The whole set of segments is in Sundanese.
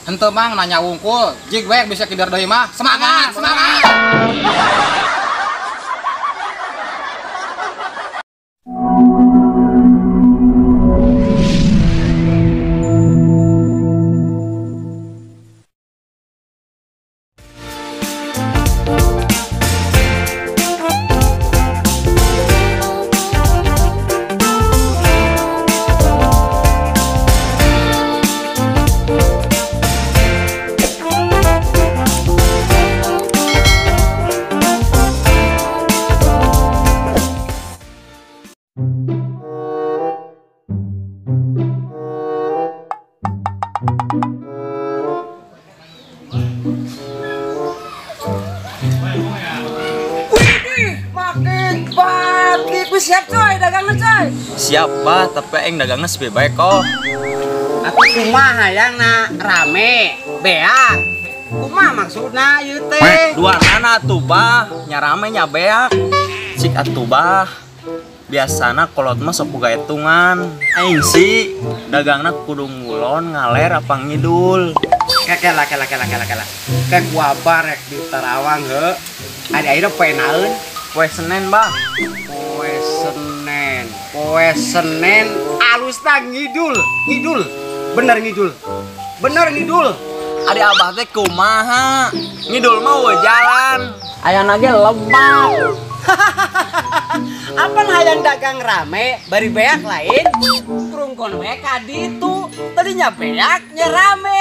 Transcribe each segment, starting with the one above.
Henteu Mang nanya wungkul, jig we bisa kider deui mah. Semangat, semangat. Siap coy, dagangnya coy. Siap bah, tapi aing dagangnya sepi bae kok. Atuh kumaha hayangna rame, beak. Kumaha maksudna ieu teh? Duanana atuh bah, nya rame nya beak. Cik atuh bah. Biasana kolot mah sok boga hitungan. Aing sih dagangna kudu ngulon, ngaler apa ngidul. Kela kela kela kela kela. Kek wabar rek di Tarawang heuh. Ari ayeuna poe naeun? Poe Senen bah. Poe Senen alusna ngidul, ngidul. Bener ngidul. Bener ngidul. Ari abah teh kumaha? Ngidul mah we jalan. Ayana ge lebak. Apan hayang dagang rame bari beak lain? Kurungkon we ka ditu. Tadinya beak nya rame.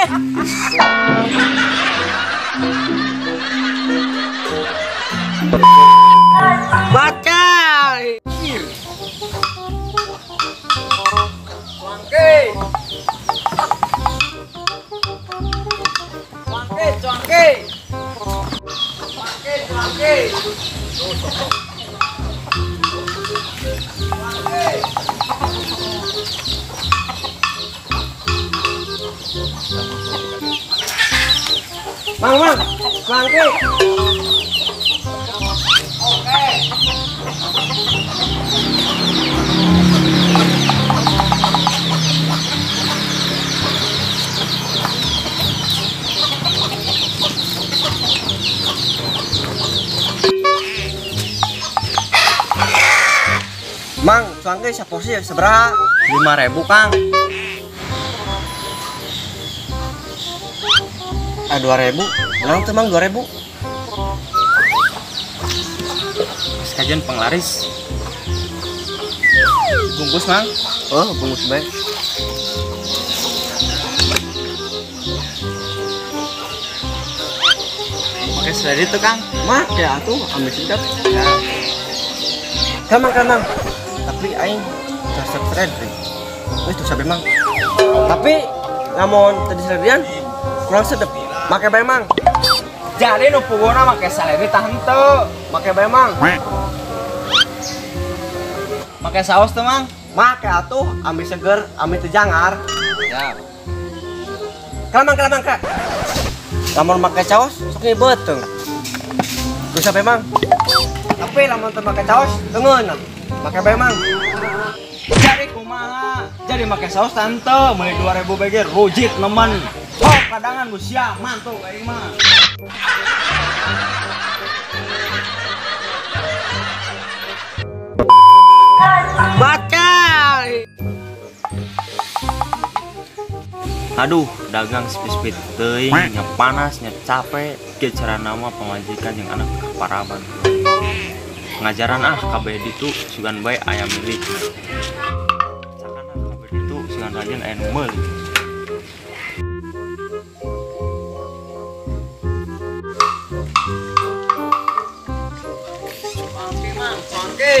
Bakal. Cuangke. Cuangke, cuangke. Cuangke, cuangke. Cuangke. Mang, mang, cuangke. Oke. Mang, cuangke saporsi sabaraha? 5.000, Kang. Ah, 2.000. Menang tuh, Mang, 2.000. Kajian penglaris. Bungkus, Mang. Oh, bungkus bae. Pakai seleri tuh, Kang. Make atuh, ambil sedap. Ya. Kamang, kamang. Tapi aing resep seleri. Wis tuh sabe, Mang. Tapi lamun tadi selerian kurang sedep. Make bae, Mang. Jadi nu pugona make seleri tah henteu. Make bae, Mang. Make saus tuh, Mang. Make atuh, ambil seger, ambil teu jangar. Ya. Kalamang, kalamang, Kak. Lamun make saus sok beuteung. Tuh sabe, Mang. Tapi lamun teu make saus teu ngeunah. Make bae, Mang. Jadi kumaha? Jadi make saus tah henteu, meuli 2000 BG rujit nemen. Oh, kadangan bu sia, mantu aing mah. Bakal. Aduh, dagang sepi-sepi teuing, nya panas, nya capek. Ge carana mah pamajikan jeung anak kaparaban. Ngajaran ah kabeh ditu sugan bae aya milik. Cakana kabeh ditu sugan rajin aya nu meuli. Cuangke, Mang, cuangke.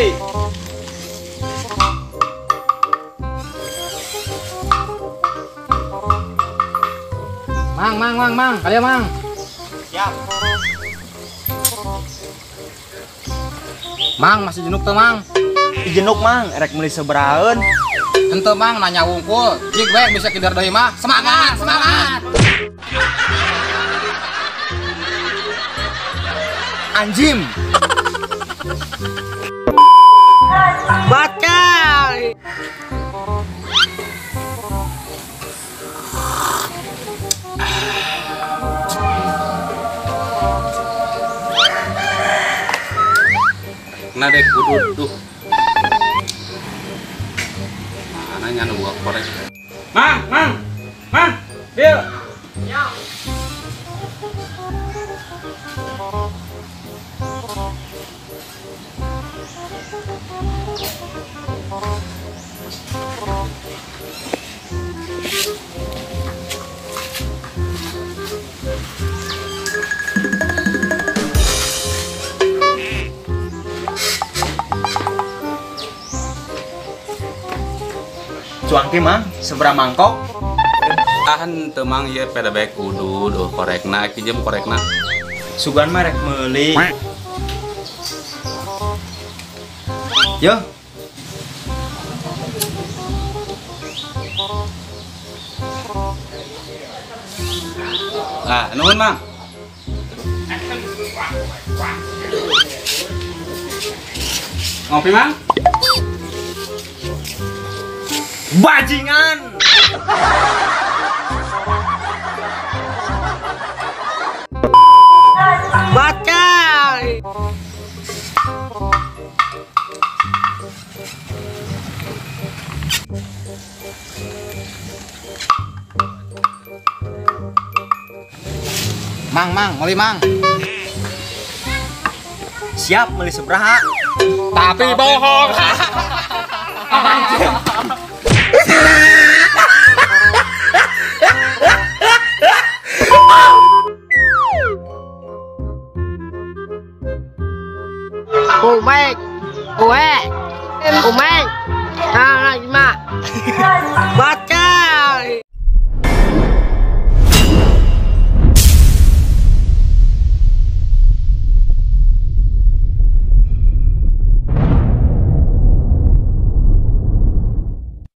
Mang, mang, mang, mang, kalian mang. Siap. Mang, masih jenuk tuh, Mang. Jenuk, Mang, erek meuli sabarahaeun. Henteu, Mang, nanya wungkul. Jig we bisa kider deui mah. Semangat, semangat. Anjim. Bakal. Korekna deh kudu duh. Mana nya nu buka korek. Mang, mang. Mang, Bil. Ya. Cuangki mang, seberapa mangkok? Tahan temang ieu peda bae kudu duh korekna pinjem korekna. Sugan mah rek meuli. Yo. Ah, nuhun mang. Ngopi mang? Bajingan. Baca. Mang, mang, meuli mang. Siap meuli sebraha. Tapi bohong.